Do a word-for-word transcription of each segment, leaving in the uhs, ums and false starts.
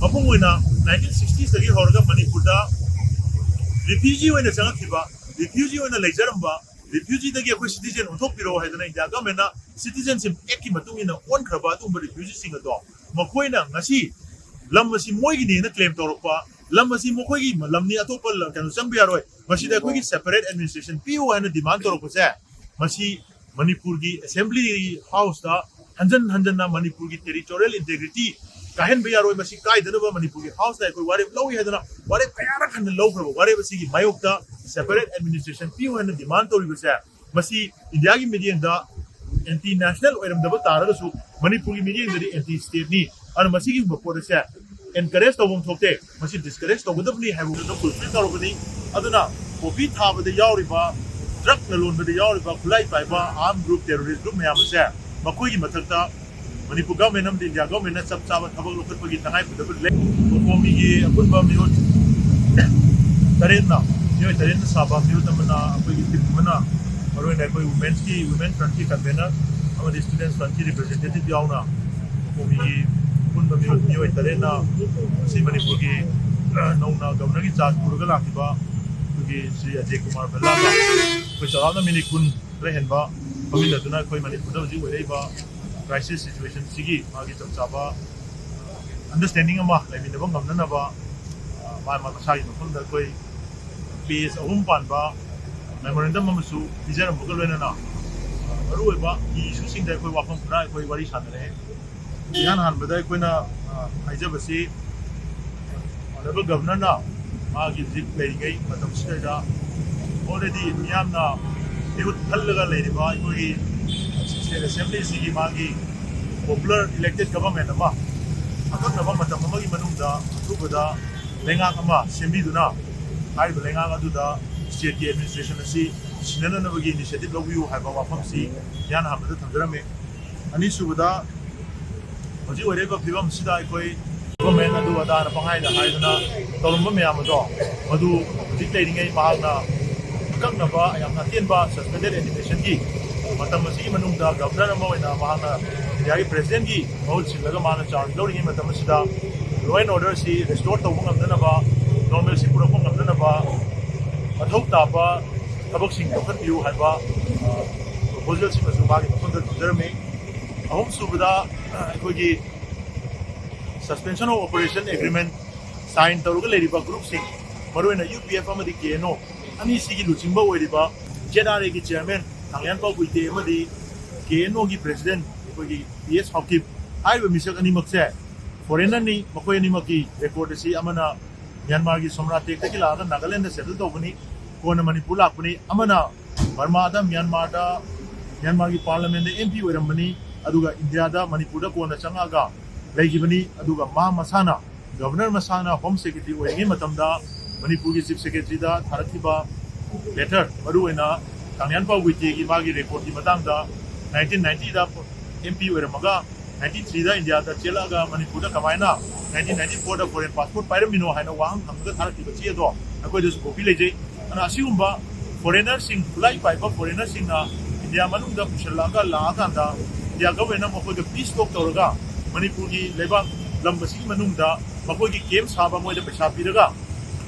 ꯃꯄꯨꯡ ꯑꯣꯏꯅ ꯅꯥꯏꯟꯇꯤꯟ ꯁꯤꯛꯁꯇꯤꯁꯇꯒꯤ ꯍꯧꯔꯒ ꯃꯅꯤꯄꯨꯔꯗ ꯔꯤꯐ꯭ꯌꯨꯖꯤ ꯑꯣꯏꯅ ꯆꯪꯉꯛꯈꯤꯕ, ꯔꯤꯐ꯭ꯌꯨꯖꯤ ꯑꯣꯏꯅ ꯂꯩꯖꯔꯝꯕ, ꯔꯤꯐ꯭ꯌꯨꯖꯤꯗꯒꯤ ꯑꯩꯈꯣꯏ ꯁꯤꯇꯤꯖꯦꯟ ꯑꯣꯟꯊꯣꯛꯄꯤꯔꯛꯑꯣ ꯍꯥꯏꯗꯅ ꯏꯟꯗꯤꯌꯥ ꯒꯚꯔꯟꯃꯦꯟꯠꯅ ꯁꯤꯇꯤꯖꯦꯟꯁꯤꯞ ꯑꯦꯛꯀꯤ ꯃꯇꯨꯡ ꯏꯟꯅ ꯑꯣꯟꯈ꯭ꯔꯕ ꯑꯗꯨꯒꯨꯝꯕ ꯔꯤꯐ꯭ꯌꯨꯖꯤꯁꯤꯡ ꯑꯗꯣ, ꯃꯈꯣꯏꯅ ꯉꯁꯤ ꯂꯝ ꯑꯁꯤ ꯃꯣꯏꯒꯤꯅꯦꯅ ꯀ꯭ꯂꯦꯝ ꯇꯧꯔꯛꯄ, ꯂꯝ ꯑꯁꯤ ꯃꯈꯣꯏꯒꯤ ꯂꯝꯅꯤ, ꯑꯇꯣꯞꯄ ꯂꯝ, ꯀꯩꯅꯣ, ꯆꯪꯕ ꯌꯥꯔꯣꯏ, ꯃꯁꯤꯗ ꯑꯩꯈꯣꯏꯒꯤ ꯁꯦꯄꯔꯦꯠ ꯑꯦꯗꯃꯤꯅꯤꯁꯇ꯭ꯔꯦꯁꯟ ꯄꯤꯌꯨ ꯍꯥꯏꯅ ꯗꯤꯃꯥꯟ ꯇꯧꯔꯛꯄꯁꯦ, ꯃꯁꯤ ꯃꯅꯤꯄꯨꯔꯒꯤ ꯑꯦꯁꯦꯝꯕ꯭ꯂꯤ ꯍꯥꯎꯁꯇ ꯍꯟꯖꯟ ꯍꯟꯖꯟꯅ ꯃꯅꯤꯄꯨꯔꯒꯤ ꯇꯦꯔꯤꯇꯣꯔꯤꯌꯦꯜ ꯏꯟꯇꯦꯒ꯭ꯔꯤꯇꯤ ꯀꯥꯏꯍꯟꯕ ꯌꯥꯔꯣꯏ, ꯃꯁꯤ ꯀꯥꯏꯗꯅꯕ ꯃꯅꯤꯄꯨꯔꯒꯤ ꯍꯥꯎꯁꯇ ꯑꯩꯈꯣꯏ ꯋꯥꯔꯦꯞ ꯂꯧꯏ ꯍꯥꯏꯗꯅ ꯋꯥꯔꯦꯞ ꯀꯌꯥꯔꯛ ꯍꯟꯅ ꯂꯧꯈ꯭ꯔꯕ ꯋꯥꯔꯦꯞ ꯑꯁꯤꯒꯤ ꯃꯥꯌꯣꯛꯇ ꯁꯦꯄꯔꯦꯠ ꯑꯦꯗꯃꯤꯅꯤꯁꯇ꯭ꯔꯦꯁꯟ ꯄꯤꯌꯨ ꯍꯥꯏꯅ ꯗꯤꯃꯥꯟ ꯇꯧꯔꯤꯕꯁꯦ, ꯃꯁꯤ ꯏꯟꯗꯤꯌꯥꯒꯤ ꯃꯤꯠꯌꯦꯡꯗ ꯑꯦꯟꯇꯤ ꯅꯦꯁꯅꯦꯜ ꯑꯣꯏꯔꯝꯗꯕ ꯇꯥꯔꯒꯁꯨ ꯃꯅꯤꯄꯨꯔꯒꯤ ꯃꯤꯠꯌꯦꯡꯗꯗꯤ ꯑꯦꯟꯇꯤ ꯁ꯭ꯇꯦꯠꯅꯤ꯫ ꯑꯗꯨꯅ ꯃꯁꯤꯒꯨꯝꯕ ꯄꯣꯠ ꯑꯁꯦ ꯑꯦꯟꯀꯔꯦꯖ ꯇꯧꯐꯝ ꯊꯣꯛꯇꯦ, ꯃꯁꯤ ꯗꯤꯁꯀꯔꯦꯖ ꯇꯧꯒꯗꯕꯅꯤ ꯍꯥꯏꯕ ꯋꯥꯐꯝꯗ ꯐꯨꯜꯐꯤꯜ ꯇꯧꯔꯕꯅꯤ꯫ ꯑꯗꯨꯅ ꯄꯣꯄꯤ ꯊꯥꯕꯗ ꯌꯥꯎꯔꯤꯕ, ꯗ꯭ꯔꯒ ꯂꯂꯣꯟꯕꯗ ꯌꯥꯎꯔꯤꯕ, ꯈꯨꯠꯂꯥꯏ ꯄꯥꯏꯕ ꯑꯥꯔꯝ ꯒ꯭ꯔꯨꯞ, ꯇꯦꯔꯣꯔꯤꯁ ꯒ꯭ꯔꯨꯞ ꯃꯌꯥꯝ ꯑꯁꯦ ꯃꯈꯣꯏꯒꯤ ꯃꯊꯛꯇ ꯃꯅꯤꯄꯨꯔ ꯒꯚꯔꯟꯃꯦꯟꯠ ꯑꯃꯗꯤ ꯏꯟꯗꯤꯌꯥ ꯒꯚꯔꯟꯃꯦꯟꯠꯅ ꯆꯞ ꯆꯥꯕ ꯊꯕꯛ ꯂꯧꯈꯠꯄꯒꯤ ꯇꯉꯥꯏꯐꯗꯕ ꯂꯩ꯫ ꯀꯣꯀꯣꯃꯤꯒꯤ ꯑꯄꯨꯟꯕ ꯃꯤꯑꯣꯏ ꯇꯔꯦꯠꯅ, ꯃꯤꯑꯣꯏ ꯇꯔꯦꯠꯅ ꯁꯥꯕ ꯃꯤꯍꯨꯠ ꯑꯃꯅ, ꯑꯩꯈꯣꯏꯒꯤ ꯇꯤꯝ ꯑꯃꯅ, ꯃꯔꯨꯑꯣꯏꯅ ꯑꯩꯈꯣꯏ ꯋꯨꯃꯦꯟꯁꯀꯤ, ꯋꯨꯃꯦꯟ ꯐ꯭ꯔꯟꯠꯀꯤ ꯀꯟꯚꯦꯅꯔ ꯑꯃꯗꯤ ꯁ꯭ꯇꯨꯗꯦꯟꯠꯁ ꯐ꯭ꯔꯟꯠꯀꯤ ꯔꯤꯄ꯭ꯔꯖꯦꯟꯇꯦꯇꯤꯚ ꯌꯥꯎꯅ ꯀꯣꯀꯣꯃꯤꯒꯤ ꯑꯄꯨꯟꯕ ꯃꯤꯍꯨꯠ ꯃꯤꯑꯣꯏ ꯇꯔꯦꯠꯅ ꯉꯁꯤ ꯃꯅꯤꯄꯨꯔꯒꯤ, ꯑ, ꯅꯧꯅ ꯒꯕꯔꯅꯔꯒꯤ ꯆꯥꯔꯖ ꯄꯨꯔꯒ ꯂꯥꯛꯈꯤꯕ ꯑꯩꯈꯣꯏꯒꯤ ꯁ꯭ꯔꯤ ꯑꯖꯦ ꯀꯨꯃꯥꯔ ꯚꯜꯂꯥꯒ ꯑꯩꯈꯣꯏ ꯆꯥꯎꯔꯥꯛꯅ ꯃꯤꯅꯤꯠ ꯀꯨꯟ ꯈꯔ ꯍꯦꯟꯕ ꯐꯝꯃꯤꯟꯅꯗꯨꯅ ꯑꯩꯈꯣꯏ ꯃꯅꯤꯄꯨꯔꯗ ꯍꯧꯖꯤꯛ ꯑꯣꯏꯔꯛꯏꯕ ꯀ꯭ꯔꯥꯏꯁꯤꯁ ꯁꯤꯆꯨꯋꯦꯁꯟꯁꯤꯒꯤ ꯃꯥꯒꯤ ꯆꯞ ꯆꯥꯕ ꯑꯟꯗꯔꯁ꯭ꯇꯦꯟꯗꯤꯡ ꯑꯃ ꯂꯩꯃꯤꯟꯅꯕ ꯉꯝꯅꯅꯕ, ꯑ, ꯃꯥ ꯃꯥ ꯃꯁꯥꯒꯤ ꯃꯐꯝꯗ ꯑꯩꯈꯣꯏ ꯄꯦꯖ ꯑꯍꯨꯝ ꯄꯥꯟꯕ ꯃꯦꯃꯣꯔꯦꯟꯗꯝ ꯑꯃꯁꯨ ꯄꯤꯖꯔꯝꯕꯒ ꯂꯣꯏꯅꯅ, ꯑ, ꯃꯔꯨꯑꯣꯏꯕ ꯀꯤ ꯏꯁꯨꯁꯤꯡꯗ ꯑꯩꯈꯣꯏ ꯋꯥꯐꯝ ꯈꯔ ꯑꯩꯈꯣꯏ ꯋꯥꯔꯤ ꯁꯥꯟꯅꯔꯦ꯫ ꯏꯍꯥꯟ ꯍꯥꯟꯕꯗ ꯑꯩꯈꯣꯏꯅ, ꯑ, ꯍꯥꯏꯖꯕꯁꯤ, ꯑꯣꯅꯔꯦꯕꯜ ꯒꯕꯔꯅꯔꯅ ꯃꯥꯒꯤ ꯍꯧꯖꯤꯛ ꯂꯩꯔꯤꯉꯩ ꯃꯇꯝꯁꯤꯗꯩꯗ already ꯃꯤꯌꯥꯝꯅ ꯃꯤꯍꯨꯠ ꯈꯜꯂꯒ ꯂꯩꯔꯤꯕ ꯑꯩꯈꯣꯏꯒꯤ ꯁ꯭ꯇꯦꯠ ꯑꯦꯁꯦꯝꯕ꯭ꯂꯤꯁꯤꯒꯤ ꯃꯥꯒꯤ ꯄꯣꯄꯨꯂꯔ ꯏꯂꯦꯛꯇꯦꯠ ꯒꯕꯔꯟꯃꯦꯟꯠ ꯑꯃ ꯑꯀꯛꯅꯕ ꯃꯇꯝ ꯑꯃꯒꯤ ꯃꯅꯨꯡꯗ ꯑꯊꯨꯕꯗ ꯂꯩꯉꯥꯛ ꯑꯃ ꯁꯦꯝꯕꯤꯗꯨꯅ ꯍꯥꯏꯔꯤꯕ ꯂꯩꯉꯥꯛ ꯑꯗꯨꯗ ꯁ꯭ꯇꯦꯠꯀꯤ ꯑꯦꯗꯃꯤꯅꯤꯁꯇ꯭ꯔꯦꯁꯟ ꯑꯁꯤ ꯁꯤꯟꯅꯅꯕꯒꯤ ꯏꯅꯤꯁꯤꯌꯦꯇꯤꯚ ꯂꯧꯕꯤꯌꯨ ꯍꯥꯏꯕ ꯋꯥꯐꯝꯁꯤ ꯏꯍꯥꯟ ꯍꯥꯟꯕꯗ ꯊꯝꯖꯔꯝꯃꯤ꯫ ꯑꯅꯤꯁꯨꯕꯗ, ꯍꯧꯖꯤꯛ ꯑꯣꯏꯔꯛꯏꯕ ꯐꯤꯕꯝꯁꯤꯗ ꯑꯩꯈꯣꯏ ꯒꯣꯚꯔꯟꯃꯦꯟꯠ ꯑꯗꯨ ꯑꯗꯥꯅ ꯄꯪꯍꯥꯏꯗ ꯍꯥꯏꯗꯅ ꯇꯧꯔꯝꯕ ꯃꯌꯥꯝ ꯑꯗꯣ, ꯃꯗꯨ ꯍꯧꯖꯤꯛ ꯂꯩꯔꯤꯉꯩ ꯃꯍꯥꯛꯅ ꯑꯀꯛꯅꯕ ꯌꯥꯝꯅ ꯑꯇꯦꯟꯕ ꯁꯁꯄꯦꯟꯗꯦꯗ ꯑꯦꯅꯤꯃꯦꯁꯟꯒꯤ ꯃꯇꯝ ꯑꯁꯤꯒꯤ ꯃꯅꯨꯡꯗ ꯒꯕꯔꯅꯔ ꯑꯃ ꯑꯣꯏꯅ ꯃꯍꯥꯛꯅ ꯏꯟꯗꯤꯌꯥꯒꯤ ꯄ꯭ꯔꯦꯁꯤꯗꯦꯟꯠꯀꯤ ꯃꯍꯨꯠ ꯁꯤꯜꯂꯒ ꯃꯥꯅ ꯆꯥꯔꯖ ꯂꯧꯔꯤꯉꯩ ꯃꯇꯝ ꯑꯁꯤꯗ Law and order ꯁꯤ restore ꯇꯧꯕ ꯉꯝꯅꯅꯕ, normalcy ꯄꯨꯔꯛꯄ ꯉꯝꯅꯅꯕ ꯃꯊꯧ ꯇꯥꯕ ꯊꯕꯛꯁꯤꯡ ꯂꯧꯈꯠꯄꯤꯌꯨ ꯍꯥꯏꯕ, ꯑ, proposal ꯁꯤꯃꯁꯨ ꯃꯥꯒꯤ ꯃꯐꯝꯗ ꯊꯝꯖꯔꯝꯃꯤ꯫ ꯑꯍꯨꯝꯁꯨꯕꯗ, ꯑ, ꯑꯩꯈꯣꯏꯒꯤ suspension of operation agreement sign ꯇꯧꯔꯒ ꯂꯩꯔꯤꯕ groupꯁꯤꯡ, ꯃꯔꯨꯑꯣꯏꯅ ꯌꯨ ꯄꯤ ꯑꯦꯐ ꯑꯃꯗꯤ ꯀꯦ ꯑꯦꯟ ꯑꯣ ꯑꯅꯤꯁꯤꯒꯤ ꯂꯨꯆꯤꯡꯕ ꯑꯣꯏꯔꯤꯕ ꯖꯦꯠ ꯑꯥꯔ ꯑꯦꯒꯤ chairman ꯊꯥꯡꯂꯦꯟꯄꯥꯎ ꯒꯨꯏꯇꯦ ꯑꯃꯗꯤ ꯀꯦ ꯑꯦꯟ ꯑꯣꯒꯤ president ꯑꯩꯈꯣꯏꯒꯤ ꯄꯤ ꯑꯦꯁ ꯍꯥꯎꯀꯤꯞ ꯍꯥꯏꯔꯤꯕ ꯃꯤꯁꯛ ꯑꯅꯤꯃꯛꯁꯦ foreignerꯅꯤ꯫ ꯃꯈꯣꯏ ꯑꯅꯤꯃꯛꯀꯤ record ꯑꯁꯤ ꯑꯃꯅ ꯃ꯭ꯌꯥꯟꯃꯥꯔꯒꯤ ꯁꯣꯝꯔꯥꯇꯦꯛꯇꯒꯤ ꯂꯥꯛꯑꯒ ꯅꯥꯒꯥꯂꯦꯟꯗ settle ꯇꯧꯕꯅꯤ, ꯀꯣꯟꯅ ꯃꯅꯤꯄꯨꯔ ꯂꯥꯛꯄꯅꯤ꯫ ꯑꯃꯅ ꯕꯔꯃꯥꯗ, ꯃ꯭ꯌꯥꯟꯃꯥꯔꯗ, ꯃ꯭ꯌꯥꯟꯃꯥꯔꯒꯤ parliamentꯗ ꯑꯦꯝ ꯄꯤ ꯑꯣꯏꯔꯝꯕꯅꯤ, ꯑꯗꯨꯒ ꯏꯟꯗꯤꯌꯥꯗ, ꯃꯅꯤꯄꯨꯔꯗ ꯀꯣꯟꯅ ꯆꯪꯉꯛꯑꯒ ꯂꯩꯈꯤꯕꯅꯤ꯫ ꯑꯗꯨꯒ ꯃꯥ ꯃꯁꯥꯅ, governor ꯃꯁꯥꯅ home secretary ꯑꯣꯏꯔꯤꯉꯩ ꯃꯇꯝꯗ ꯃꯅꯤꯄꯨꯔꯒꯤ chief secretaryꯗ ꯊꯥꯔꯛꯈꯤꯕ letter, ꯃꯔꯨꯑꯣꯏꯅ ꯊꯥꯡꯂꯦꯟꯄꯥꯎ ꯒꯨꯏꯇꯦꯒꯤ ꯃꯥꯒꯤ recordꯀꯤ ꯃꯇꯥꯡꯗ, nineteen ninetyꯗ ꯑꯦꯝ ꯄꯤ ꯑꯣꯏꯔꯝꯃꯒ ninety threeꯗ ꯏꯟꯗꯤꯌꯥꯗ ꯆꯦꯜꯂꯛꯑꯒ ꯃꯅꯤꯄꯨꯔꯗ ꯀꯃꯥꯏꯅ nineteen ninety fourꯗ foreign passport ꯄꯥꯏꯔꯝꯃꯤꯅꯣ ꯍꯥꯏꯅ ꯋꯥꯍꯪ ꯍꯪꯉꯒ ꯊꯥꯔꯛꯈꯤꯕ ꯆꯦ ꯑꯗꯣ ꯑꯩꯈꯣꯏꯗꯁꯨ copy ꯂꯩꯖꯩ꯫ ꯑꯗꯨꯅ ꯑꯁꯤꯒꯨꯝꯕ foreignerꯁꯤꯡ, ꯈꯨꯠꯂꯥꯏ ꯄꯥꯏꯕ foreignerꯁꯤꯡꯅ ꯏꯟꯗꯤꯌꯥ ꯃꯅꯨꯡꯗ ꯄꯨꯁꯤꯜꯂꯛꯑꯒ ꯂꯥꯛꯑꯀꯥꯟꯗ ꯏꯟꯗꯤꯌꯥ governmentꯅ ꯃꯈꯣꯏꯒ peace talk ꯇꯧꯔꯒ ꯃꯅꯤꯄꯨꯔꯒꯤ ꯂꯩꯕꯥꯛ ꯂꯝ ꯑꯁꯤꯒꯤ ꯃꯅꯨꯡꯗ ꯃꯈꯣꯏꯒꯤ camp ꯁꯥꯕ ꯃꯣꯏꯗ ꯄꯩꯁꯥ ꯄꯤꯔꯒ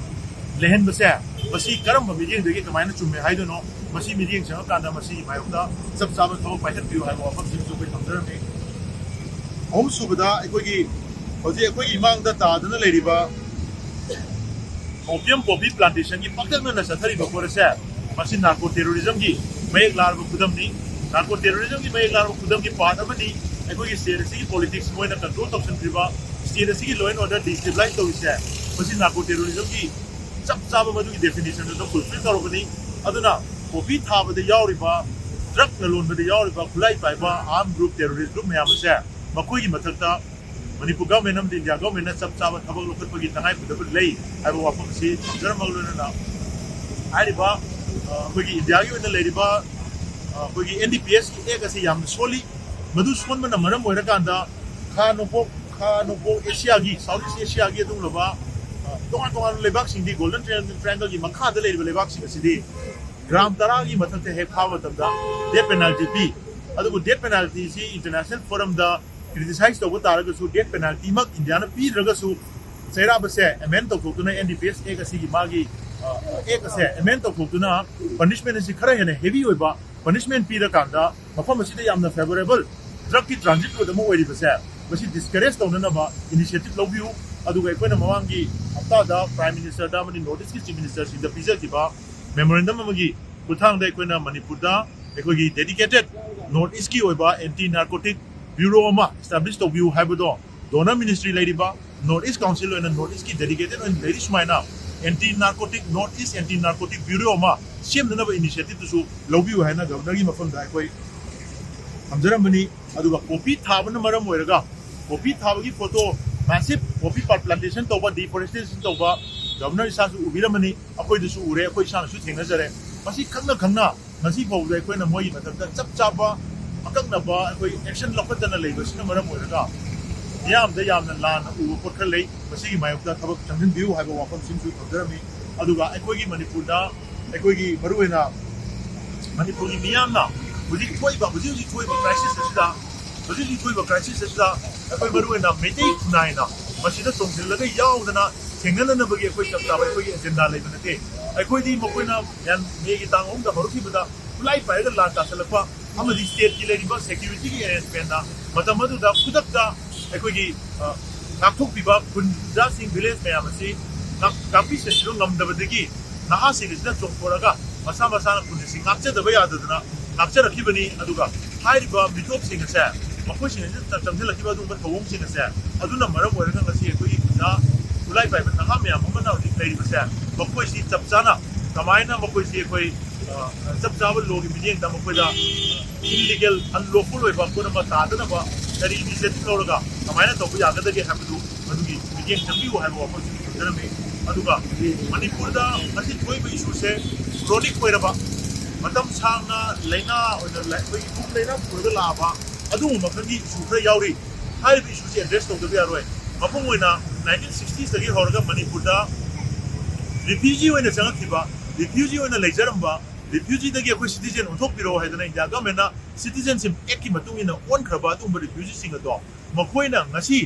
ꯂꯩꯍꯟꯕꯁꯦ, ꯃꯁꯤ ꯀꯔꯝꯕ ꯃꯤꯠꯌꯦꯡꯗꯒꯤ ꯀꯃꯥꯏꯅ ꯆꯨꯝꯃꯦ ꯍꯥꯏꯗꯣꯏꯅꯣ? ꯃꯁꯤ ꯃꯤꯠꯌꯦꯡ ꯆꯪꯉꯀꯥꯟꯗ ꯃꯁꯤꯒꯤ ꯃꯥꯌꯣꯛꯇ ꯆꯞ ꯆꯥꯕ ꯊꯕꯛ ꯄꯥꯏꯈꯠꯄꯤꯌꯨ ꯍꯥꯏꯕ ꯋꯥꯐꯝꯁꯤꯃꯁꯨ ꯑꯩꯈꯣꯏ ꯊꯝꯖꯔꯝꯃꯤ꯫ ꯑꯍꯨꯝꯁꯨꯕꯗ, ꯑꯩꯈꯣꯏꯒꯤ ꯍꯧꯖꯤꯛ ꯑꯩꯈꯣꯏꯒꯤ ꯏꯃꯥꯡꯗ ꯇꯥꯗꯨꯅ ꯂꯩꯔꯤꯕ opium poppy plantationꯒꯤ ꯄꯥꯛꯇꯛꯅꯅ ꯆꯠꯊꯔꯤꯕ ꯄꯣꯠ ꯑꯁꯦ, ꯃꯁꯤ narco terrorismꯒꯤ ꯃꯌꯦꯛ ꯂꯥꯔꯕ ꯈꯨꯗꯝꯅꯤ꯫ Narco terrorismꯒꯤ ꯃꯌꯦꯛ ꯂꯥꯔꯕ ꯈꯨꯗꯝꯒꯤ part ꯑꯃꯗꯤ ꯑꯩꯈꯣꯏꯒꯤ state ꯑꯁꯤꯒꯤ politics ꯃꯣꯏꯅ control ꯇꯧꯁꯤꯟꯈ꯭ꯔꯤꯕ, state ꯑꯁꯤꯒꯤ law and order destabilize ꯇꯧꯔꯤꯁꯦ, ꯃꯁꯤ narco terrorismꯒꯤ ꯆꯞ ꯆꯥꯕ ꯃꯗꯨꯒꯤ definitionꯗꯨꯗ fulfill ꯇꯧꯔꯕꯅꯤ꯫ ꯑꯗꯨꯅ poppy ꯊꯥꯕꯗ ꯌꯥꯎꯔꯤꯕ, drug ꯂꯂꯣꯟꯕꯗ ꯌꯥꯎꯔꯤꯕ, ꯈꯨꯠꯂꯥꯏ ꯄꯥꯏꯕ armed group, terrorist group ꯃꯌꯥꯝ ꯑꯁꯦ, ꯃꯈꯣꯏꯒꯤ ꯃꯊꯛꯇ ꯃꯅꯤꯄꯨꯔ government ꯑꯃꯗꯤ ꯏꯟꯗꯤꯌꯥ governmentꯅ ꯆꯞ ꯆꯥꯕ ꯊꯕꯛ ꯂꯧꯈꯠꯄꯒꯤ ꯇꯉꯥꯏꯐꯗꯕ ꯂꯩ ꯍꯥꯏꯕ ꯋꯥꯐꯝ ꯑꯁꯤ ꯊꯝꯖꯔꯝꯃꯒ ꯂꯣꯏꯅꯅ ꯍꯥꯏꯔꯤꯕ, ꯑ, ꯑꯩꯈꯣꯏꯒꯤ ꯏꯟꯗꯤꯌꯥꯒꯤ ꯑꯣꯏꯅ ꯂꯩꯔꯤꯕ, ꯑ, ꯑꯩꯈꯣꯏꯒꯤ N D P Sꯀꯤ act ꯑꯁꯤ ꯌꯥꯝꯅ ꯁꯣꯜꯂꯤ꯫ ꯃꯗꯨ ꯁꯣꯟꯕꯅ ꯃꯔꯝ ꯑꯣꯏꯔꯀꯥꯟꯗ ꯈꯥ ꯅꯣꯡꯄꯣꯛ, ꯈꯥ ꯅꯣꯡꯄꯣꯛ ꯑꯦꯁꯤꯌꯥꯒꯤ, South East Asiaꯒꯤ ꯑꯗꯨꯒꯨꯝꯂꯕ, ꯑ, ꯇꯣꯉꯥꯟ ꯇꯣꯉꯥꯟꯕ ꯂꯩꯕꯥꯛꯁꯤꯡꯗꯤ Golden Triangle, Triangleꯒꯤ ꯃꯈꯥꯗ ꯂꯩꯔꯤꯕ ꯂꯩꯕꯥꯛꯁꯤꯡ ꯑꯁꯤꯗꯤ gram ꯇꯔꯥꯒꯤ ꯃꯊꯛꯇ ꯍꯦꯛ ꯐꯥꯕ ꯃꯇꯝꯗ death penalty ꯄꯤ꯫ ꯑꯗꯨꯕꯨ death penaltyꯁꯤ international forumꯗ ꯀ꯭ꯔꯤꯇꯤꯁꯥꯏꯁ ꯇꯧꯕ ꯇꯥꯔꯒꯁꯨ, ꯗꯦꯠ ꯄꯦꯅꯥꯜꯇꯤꯃꯛ ꯏꯟꯗꯤꯌꯥꯅ ꯄꯤꯗ꯭ꯔꯒꯁꯨ, ꯆꯩꯔꯥꯕꯁꯦ ꯑꯦꯃꯦꯟ ꯇꯧꯊꯣꯛꯇꯨꯅ, ꯑꯦꯟ ꯗꯤ ꯄꯤ ꯑꯦꯁ ꯑꯦꯛ ꯑꯁꯤꯒꯤ ꯃꯥꯒꯤ ꯑꯦꯛ ꯑꯁꯦ ꯑꯦꯃꯦꯟ ꯇꯧꯊꯣꯛꯇꯨꯅ ꯄꯅꯤꯁꯃꯦꯟ ꯑꯁꯤ ꯈꯔ ꯍꯦꯟꯅ ꯍꯦꯚꯤ ꯑꯣꯏꯕ ꯄꯅꯤꯁꯃꯦꯟ ꯄꯤꯔꯀꯥꯟꯗ, ꯃꯐꯝ ꯑꯁꯤꯗ ꯌꯥꯝꯅ ꯐꯦꯕꯔꯦꯕꯜ ꯗ꯭ꯔꯒꯀꯤ ꯇ꯭ꯔꯥꯟꯖꯤꯠ ꯔꯣꯗ ꯑꯃ ꯑꯣꯏꯔꯤꯕꯁꯦ, ꯃꯁꯤ ꯗꯤꯁꯀꯔꯦꯖ ꯇꯧꯅꯅꯕ ꯏꯅꯤꯁꯤꯌꯦꯇꯤꯚ ꯂꯧꯕꯤꯌꯨ꯫ ꯑꯗꯨꯒ ꯑꯩꯈꯣꯏꯅ ꯃꯃꯥꯡꯒꯤ ꯍꯞꯇꯥꯗ ꯄ꯭ꯔꯥꯏꯝ ꯃꯤꯅꯤꯁꯇꯔꯗ ꯑꯃꯗꯤ ꯅꯣꯔꯠ ꯏꯁꯀꯤ ꯆꯤꯐ ꯃꯤꯅꯤꯁꯇꯔꯁꯤꯡꯗ ꯄꯤꯖꯈꯤꯕ ꯃꯦꯃꯣꯔꯦꯟꯗꯝ ꯑꯃꯒꯤ ꯈꯨꯠꯊꯥꯡꯗ ꯑꯩꯈꯣꯏꯅ ꯃꯅꯤꯄꯨꯔꯗ ꯑꯩꯈꯣꯏꯒꯤ ꯗꯦꯗꯤꯀꯦꯇꯦꯠ ꯅꯣꯔꯠ ꯏꯁꯀꯤ ꯑꯣꯏꯕ ꯑꯦꯟꯇꯤ ꯅꯥꯔꯀꯣꯇꯤꯛ ꯕ꯭ꯌꯨꯔꯣ ꯑꯃ ꯏꯁꯇꯥꯕ꯭ꯂꯤꯁ ꯇꯧꯕꯤꯌꯨ ꯍꯥꯏꯕꯗꯣ, ꯗꯣꯅꯔ ꯃꯤꯅꯤꯁꯇ꯭ꯔꯤ ꯂꯩꯔꯤꯕ ꯅꯣꯔꯠ ꯏꯁ ꯀꯥꯎꯟꯁꯤꯜ ꯑꯣꯏꯅ ꯅꯣꯔꯠ ꯏꯁꯀꯤ ꯗꯦꯗꯤꯀꯦꯇꯦꯠ ꯑꯣꯏꯅ ꯂꯩꯔꯤ ꯁꯨꯃꯥꯏꯅ anti narcotic, North East anti narcotic bureau ꯑꯃ ꯁꯦꯝꯅꯅꯕ ꯏꯅꯤꯁꯤꯌꯦꯇꯤꯚꯇꯨꯁꯨ ꯂꯧꯕꯤꯌꯨ ꯍꯥꯏꯅ ꯒꯚꯔꯅꯔꯒꯤ ꯃꯐꯝꯗ ꯑꯩꯈꯣꯏ ꯊꯝꯖꯔꯝꯕꯅꯤ꯫ ꯑꯗꯨꯒ ꯄꯣꯄꯤ ꯊꯥꯕꯅ ꯃꯔꯝ ꯑꯣꯏꯔꯒ, ꯄꯣꯄꯤ ꯊꯥꯕꯒꯤ ꯐꯣꯇꯣ, ꯃꯦꯁꯤꯚ ꯄꯣꯄꯤ ꯄ꯭ꯂꯥꯟꯇꯦꯁꯟ ꯇꯧꯕ, ꯗꯤꯐꯣꯔꯦꯁꯇꯦꯁꯟ ꯇꯧꯕ, ꯒꯚꯔꯅꯔ ꯏꯁꯥꯁꯨ ꯎꯕꯤꯔꯝꯃꯅꯤ, ꯑꯩꯈꯣꯏꯗꯁꯨ ꯎꯔꯦ, ꯑꯩꯈꯣꯏ ꯏꯁꯥꯅꯁꯨ ꯊꯦꯡꯅꯖꯔꯦ꯫ ꯃꯁꯤ ꯈꯪꯅ ꯈꯪꯅ ꯉꯁꯤ ꯐꯥꯎꯕꯗ ꯑꯩꯈꯣꯏꯅ ꯃꯣꯏꯒꯤ ꯃꯊꯛꯇ ꯆꯞ ꯆꯥꯕ ꯑꯀꯛꯅꯕ ꯑꯩꯈꯣꯏ ꯑꯦꯛꯁꯟ ꯂꯧꯈꯠꯇꯅ ꯂꯩꯕꯁꯤꯅ ꯃꯔꯝ ꯑꯣꯏꯔꯒ ꯃꯤꯌꯥꯝꯗ ꯌꯥꯝꯅ ꯂꯥꯟꯅ ꯎꯕ ꯄꯣꯠ ꯈꯔ ꯂꯩ꯫ ꯃꯁꯤꯒꯤ ꯃꯥꯌꯣꯛꯇ ꯊꯕꯛ ꯆꯪꯁꯤꯟꯕꯤꯌꯨ ꯍꯥꯏꯕ ꯋꯥꯐꯝꯁꯤꯃꯁꯨ ꯊꯝꯖꯔꯝꯃꯤ꯫ ꯑꯗꯨꯒ ꯑꯩꯈꯣꯏꯒꯤ ꯃꯅꯤꯄꯨꯔꯗ, ꯑꯩꯈꯣꯏꯒꯤ ꯃꯔꯨꯑꯣꯏꯅ ꯃꯅꯤꯄꯨꯔꯒꯤ ꯃꯤꯌꯥꯝꯅ ꯍꯧꯖꯤꯛ ꯊꯣꯛꯏꯕ, ꯍꯧꯖꯤꯛ ꯍꯧꯖꯤꯛ ꯊꯣꯛꯏꯕ ꯀ꯭ꯔꯥꯏꯁꯤꯁ ꯑꯁꯤꯗ, ꯍꯧꯖꯤꯛ ꯍꯧꯖꯤꯛ ꯊꯣꯛꯏꯕ ꯀ꯭ꯔꯥꯏꯁꯤꯁ ꯑꯁꯤꯗ ꯑꯩꯈꯣꯏ ꯃꯔꯨꯑꯣꯏꯅ ꯃꯩꯇꯩ ꯈꯨꯟꯅꯥꯏꯅ ꯃꯁꯤꯗ ꯆꯣꯡꯁꯤꯜꯂꯒ ꯌꯥꯎꯗꯅ ꯊꯦꯡꯅꯅꯅꯕꯒꯤ ꯑꯩꯈꯣꯏ ꯆꯞ ꯆꯥꯕ ꯑꯩꯈꯣꯏꯒꯤ ꯑꯦꯖꯦꯟꯗꯥ ꯂꯩꯕ ꯅꯠꯇꯦ꯫ ꯑꯩꯈꯣꯏꯗꯤ ꯃꯈꯣꯏꯅ ꯃꯦꯒꯤ ꯇꯥꯡ ꯑꯍꯨꯝꯗ ꯍꯧꯔꯛꯈꯤꯕꯗ ꯈꯨꯠꯂꯥꯏ ꯄꯥꯏꯔꯒ ꯂꯥꯟ ꯇꯥꯁꯜꯂꯛꯄ ꯑꯃꯗꯤ ꯁ꯭ꯇꯦꯠꯀꯤ ꯂꯩꯔꯤꯕ ꯁꯦꯀ꯭ꯌꯨꯔꯤꯇꯤꯒꯤ ꯑꯦꯔꯦꯟꯖꯃꯦꯟꯅ ꯃꯇꯝ ꯑꯗꯨꯗ ꯈꯨꯗꯛꯇ ꯑꯩꯈꯣꯏꯒꯤ, ꯑ, ꯉꯥꯛꯊꯣꯛꯄꯤꯕ ꯈꯨꯟꯖꯥꯁꯤꯡ, ꯚꯤꯂꯦꯖ ꯃꯌꯥꯝ ꯑꯁꯤ ꯉꯥꯛ-, ꯉꯥꯛꯄꯤ ꯁꯦꯟꯕꯤꯕ ꯉꯝꯗꯕꯗꯒꯤ ꯅꯍꯥꯁꯤꯡ ꯑꯁꯤꯅ ꯆꯣꯡꯊꯣꯔꯒ ꯃꯁꯥ ꯃꯁꯥꯅ ꯈꯨꯟ ꯑꯁꯤ ꯉꯥꯛꯆꯗꯕ ꯌꯥꯗꯗꯅ ꯉꯥꯛꯆꯔꯛꯈꯤꯕꯅꯤ꯫ ꯑꯗꯨꯒ ꯍꯥꯏꯔꯤꯕ ꯃꯤꯇꯣꯞꯁꯤꯡ ꯑꯁꯦ, ꯃꯈꯣꯏꯁꯤꯡ ꯑꯁꯤꯗ ꯆꯪꯁꯤꯜꯂꯛꯈꯤꯕ ꯑꯗꯨꯒꯨꯝꯕ ꯊꯧꯑꯣꯡꯁꯤꯡ ꯑꯁꯦ, ꯑꯗꯨꯅ ꯃꯔꯝ ꯑꯣꯏꯔꯒ ꯉꯁꯤ ꯑꯩꯈꯣꯏꯒꯤ ꯈꯨꯟꯖꯥ ꯈꯨꯠꯂꯥꯏ ꯄꯥꯏꯕ ꯅꯍꯥ ꯃꯌꯥꯝ ꯑꯃꯅ ꯍꯧꯖꯤꯛ ꯂꯩꯔꯤꯕꯁꯦ, ꯃꯈꯣꯏꯁꯤ ꯆꯞ ꯆꯥꯅ ꯀꯃꯥꯏꯅ ꯃꯈꯣꯏꯁꯤ ꯑꯩꯈꯣꯏ, ꯑ, ꯆꯞ ꯆꯥꯕ ꯂꯣꯒꯤ ꯃꯤꯠꯌꯦꯡꯗ ꯃꯈꯣꯏꯗ ꯏꯜꯂꯤꯒꯦꯜ, ꯑꯟꯂꯣꯐꯨꯜ ꯑꯣꯏꯕ ꯄꯣꯠ ꯑꯃ ꯇꯥꯗꯅꯕ ꯀꯔꯤ ꯏꯅꯤꯁꯤꯌꯦꯇꯤꯚ ꯂꯧꯔꯒ ꯀꯃꯥꯏꯅ ꯇꯧꯕ ꯌꯥꯒꯗꯒꯦ ꯍꯥꯏꯕꯗꯨ ꯃꯗꯨꯒꯤ ꯃꯤꯠꯌꯦꯡ ꯆꯪꯕꯤꯌꯨ ꯍꯥꯏꯕ ꯋꯥꯐꯝꯁꯤ ꯊꯝꯖꯔꯝꯃꯤ꯫ ꯑꯗꯨꯒ ꯃꯅꯤꯄꯨꯔꯗ ꯉꯁꯤ ꯊꯣꯛꯏꯕ ꯏꯁꯨꯁꯦ ꯀ꯭ꯔꯣꯅꯤꯛ ꯑꯣꯏꯔꯕ, ꯃꯇꯝ ꯁꯥꯡꯅ ꯂꯥꯏꯅꯥ ꯑꯣꯏꯅ ꯂꯥꯏ-, ꯑꯩꯈꯣꯏꯒꯤ ꯏꯄꯨ ꯂꯥꯏꯅꯥ ꯄꯨꯔꯒ ꯂꯥꯛꯑꯕ ꯑꯗꯨꯒꯨꯝꯕ ꯃꯈꯜꯒꯤ ꯏꯁꯨ ꯈꯔ ꯌꯥꯎꯔꯤ꯫ ꯍꯥꯏꯔꯤꯕ ꯏꯁꯨꯁꯦ ꯑꯦꯗ꯭ꯔꯦꯁ ꯇꯧꯗꯕ ꯌꯥꯔꯣꯏ꯫ ꯃꯄꯨꯡ ꯑꯣꯏꯅ ꯅꯥꯏꯟꯇꯤꯟ ꯁꯤꯛꯁꯇꯤꯁꯇꯒꯤ ꯍꯧꯔꯒ ꯃꯅꯤꯄꯨꯔꯗ ꯔꯤꯐ꯭ꯌꯨꯖꯤ ꯑꯣꯏꯅ ꯆꯪꯉꯛꯈꯤꯕ, ꯔꯤꯐ꯭ꯌꯨꯖꯤ ꯑꯣꯏꯅ ꯂꯩꯖꯔꯝꯕ ꯔꯤꯐ꯭ꯌꯨꯖꯤꯗꯒꯤ ꯑꯩꯈꯣꯏ ꯁꯤꯇꯤꯖꯦꯟ ꯑꯣꯟꯊꯣꯛꯄꯤꯔꯛꯑꯣ ꯍꯥꯏꯗꯅ ꯏꯟꯗꯤꯌꯥ ꯒꯃꯦꯟꯅ ꯁꯤꯇꯤꯖꯦꯟꯁꯤꯞ ꯑꯦꯛꯀꯤ ꯃꯇꯨꯡ ꯏꯟꯅ ꯑꯣꯟꯈ꯭ꯔꯕ ꯑꯗꯨꯒꯨꯝꯕ ꯔꯤꯐ꯭ꯌꯨꯖꯤꯁꯤꯡ ꯑꯗꯣ ꯃꯈꯣꯏꯅ ꯉꯁꯤ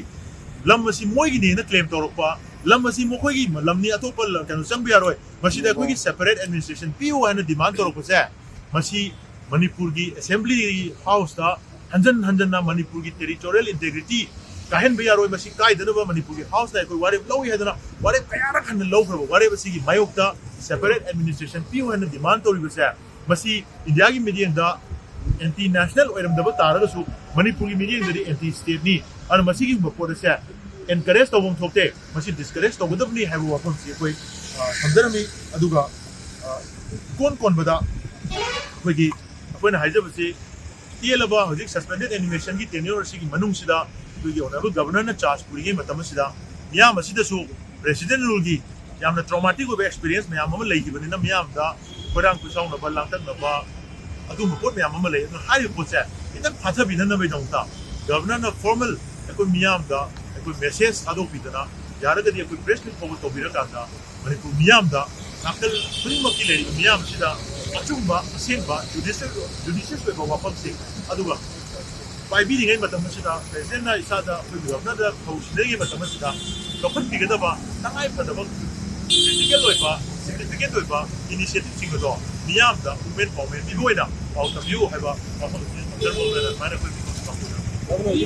ꯂꯝ ꯑꯁꯤ ꯃꯣꯏꯒꯤꯅꯦꯅ ꯀ꯭ꯂꯦꯝ ꯇꯧꯔꯛꯄ, ꯂꯝ ꯑꯁꯤ ꯃꯈꯣꯏꯒꯤ ꯂꯝꯅꯤ, ꯑꯇꯣꯞꯄ ꯀꯩꯅꯣ ꯆꯪꯕ ꯌꯥꯔꯣꯏ, ꯃꯁꯤꯗ ꯑꯩꯈꯣꯏꯒꯤ ꯁꯦꯄꯔꯦꯠ ꯑꯦꯗꯃꯤꯅꯤꯁꯇ꯭ꯔꯦꯁꯟ ꯄꯤꯌꯨ ꯍꯥꯏꯅ ꯗꯤꯃꯥꯟ ꯇꯧꯔꯛꯄꯁꯦ, ꯃꯁꯤ ꯃꯅꯤꯄꯨꯔꯒꯤ ꯑꯦꯁꯦꯝꯕ꯭ꯂꯤ ꯍꯥꯎꯁꯇ ꯍꯟꯖꯟ ꯍꯟꯖꯟꯅ ꯃꯅꯤꯄꯨꯔꯒꯤ ꯇꯦꯔꯤꯇꯣꯔꯤꯌꯦꯜ ꯏꯟꯇꯦꯒ꯭ꯔꯤꯇꯤ ꯀꯥꯏꯍꯟꯕ ꯌꯥꯔꯣꯏ, ꯃꯁꯤ ꯀꯥꯏꯗꯅꯕ ꯃꯅꯤꯄꯨꯔꯒꯤ ꯍꯥꯎꯁꯅ ꯑꯩꯈꯣꯏ ꯋꯥꯔꯦꯞ ꯂꯧꯏ ꯍꯥꯏꯗꯅ ꯋꯥꯔꯦꯞ ꯀꯌꯥꯔꯛ ꯍꯟꯅ ꯂꯧꯈ꯭ꯔꯕ ꯋꯥꯔꯦꯞ ꯑꯁꯤꯒꯤ ꯃꯥꯌꯣꯛꯇ ꯁꯦꯄꯔꯦꯠ ꯑꯦꯗꯃꯤꯅꯤꯁꯇ꯭ꯔꯦꯁꯟ ꯄꯤꯌꯨ ꯍꯥꯏꯅ ꯗꯤꯃꯥꯟ ꯇꯧꯔꯤꯕꯁꯦ, ꯃꯁꯤ ꯏꯟꯗꯤꯌꯥꯒꯤ ꯃꯤꯠꯌꯦꯡꯗ ꯑꯦꯟꯇꯤ ꯅꯦꯁꯅꯦꯜ ꯑꯣꯏꯔꯝꯗꯕ ꯇꯥꯔꯒꯁꯨ ꯃꯅꯤꯄꯨꯔꯒꯤ ꯃꯤꯠꯌꯦꯡꯗꯗꯤ ꯑꯦꯟꯇꯤ ꯁ꯭ꯇꯦꯠꯅꯤ꯫ ꯑꯗꯨꯅ ꯃꯁꯤꯒꯨꯝꯕ ꯄꯣꯠ ꯑꯁꯦ ꯑꯦꯟꯀꯔꯦꯖ ꯇꯧꯐꯝ ꯊꯣꯛꯇꯦ꯫ ꯃꯁꯤ ꯗꯤꯁꯀꯔꯦꯖ ꯇꯧꯒꯗꯕꯅꯤ ꯍꯥꯏꯕ ꯋꯥꯐꯝꯁꯤ ꯑꯩꯈꯣꯏ, ꯑ, ꯊꯝꯖꯔꯝꯃꯤ꯫ ꯑꯗꯨꯒ, ꯑ, ꯏꯀꯣꯟ ꯀꯣꯟꯕꯗ ꯑꯩꯈꯣꯏꯒꯤ, ꯑꯩꯈꯣꯏꯅ ꯍꯥꯏꯖꯕꯁꯤ, ꯇꯦꯜꯂꯕ ꯍꯧꯖꯤꯛ ꯁꯁꯄꯦꯟꯗꯦꯗ ꯑꯦꯅꯤꯃꯦꯁꯟꯒꯤ ꯇꯦꯅ꯭ꯌꯣꯔ ꯑꯁꯤꯒꯤ ꯃꯅꯨꯡꯁꯤꯗ ꯑꯩꯈꯣꯏꯒꯤ ꯑꯣꯅꯔꯦꯕꯜ ꯒꯕꯔꯅꯔꯅ ꯆꯥꯔꯖ ꯄꯨꯔꯤꯉꯩ ꯃꯇꯝ ꯑꯁꯤꯗ ꯃꯤꯌꯥꯝ ꯑꯁꯤꯗꯁꯨ ꯄ꯭ꯔꯦꯁꯤꯗꯦꯟ ꯔꯨꯜꯒꯤ ꯌꯥꯝꯅ ꯇ꯭ꯔꯣꯃꯥꯇꯤꯛ ꯑꯣꯏꯕ ꯑꯦꯛꯁꯄꯤꯔꯤꯌꯦꯟꯁ ꯃꯌꯥꯝ ꯑꯃ ꯂꯩꯈꯤꯕꯅꯤꯅ ꯃꯤꯌꯥꯝꯗ ꯈꯣꯏꯔꯥꯡ ꯈꯣꯏꯁꯥꯎꯅꯕ, ꯂꯥꯡꯇꯛꯅꯕ, ꯑꯗꯨꯒꯨꯝꯕ ꯄꯣꯠ ꯃꯌꯥꯝ ꯑꯃ ꯂꯩ꯫ ꯑꯗꯨꯅ ꯍꯥꯏꯔꯤꯕ ꯄꯣꯠꯁꯦ ꯈꯤꯇꯪ ꯐꯥꯊꯕꯤꯅꯅꯕꯒꯤꯗꯃꯛꯇ ꯒꯕꯔꯅꯔꯅ ꯐꯣꯔꯃꯦꯜ ꯑꯩꯈꯣꯏ ꯃꯤꯌꯥꯝꯗ ꯑꯩꯈꯣꯏ ꯃꯦꯁꯦꯖ ꯊꯥꯗꯣꯛꯄꯤꯗꯅ, ꯌꯥꯔꯒꯗꯤ ꯑꯩꯈꯣꯏ ꯄ꯭ꯔꯦꯁ ꯃꯤꯠ ꯐꯥꯎꯕ ꯇꯧꯕꯤꯔꯀꯥꯟꯗ ꯃꯅꯤꯄꯨꯔ ꯃꯤꯌꯥꯝꯗ, ꯅꯥꯀꯜ ꯈꯨꯗꯤꯡꯃꯛꯀꯤ ꯂꯩꯔꯤꯕ ꯃꯤꯌꯥꯝꯁꯤꯗ ꯑꯆꯨꯝꯕ, ꯑꯁꯦꯡꯕ, ꯖꯨꯗꯤꯁꯤꯌꯁ, ꯖꯨꯗꯤꯁꯤꯌꯁ ꯑꯣꯏꯕ ꯋꯥꯐꯝꯁꯤꯡ, ꯑꯗꯨꯒ ꯄꯥꯏꯕꯤꯔꯤꯉꯩ ꯃꯇꯝ ꯑꯁꯤꯗ ꯄ꯭ꯔꯦꯁꯤꯗꯦꯟꯅ ꯏꯁꯥꯗ ꯑꯩꯈꯣꯏ ꯒꯕꯔꯅꯔꯗ ꯊꯧ ꯁꯤꯟꯅꯔꯤꯉꯩ ꯃꯇꯝ ꯑꯁꯤꯗ ꯂꯧꯈꯠꯄꯤꯒꯗꯕ ꯇꯉꯥꯏ ꯐꯗꯕ, ꯀ꯭ꯔꯤꯇꯤꯀꯦꯜ ꯑꯣꯏꯕ, ꯁꯤꯒꯅꯤꯐꯤꯀꯦꯟ ꯑꯣꯏꯕ ꯏꯅꯤꯁꯤꯌꯦꯇꯤꯚꯁꯤꯡ ꯑꯗꯣ ꯃꯤꯌꯥꯝꯗ ꯄꯨꯛꯃꯦꯟ ꯄꯥꯎꯃꯦꯟ ꯄꯤꯕ ꯑꯣꯏꯅ ꯄꯥꯎ ꯇꯝꯕꯤꯌꯨ ꯍꯥꯏꯕ ꯋꯥꯐꯝ ꯑꯁꯤ ꯊꯝꯖꯔꯝꯕ ꯑꯣꯏꯅ ꯑꯗꯨꯃꯥꯏꯅ ꯑꯩꯈꯣꯏ ꯃꯤꯐꯝꯁꯤ ꯄꯥꯡꯊꯣꯛꯆꯔꯤ꯫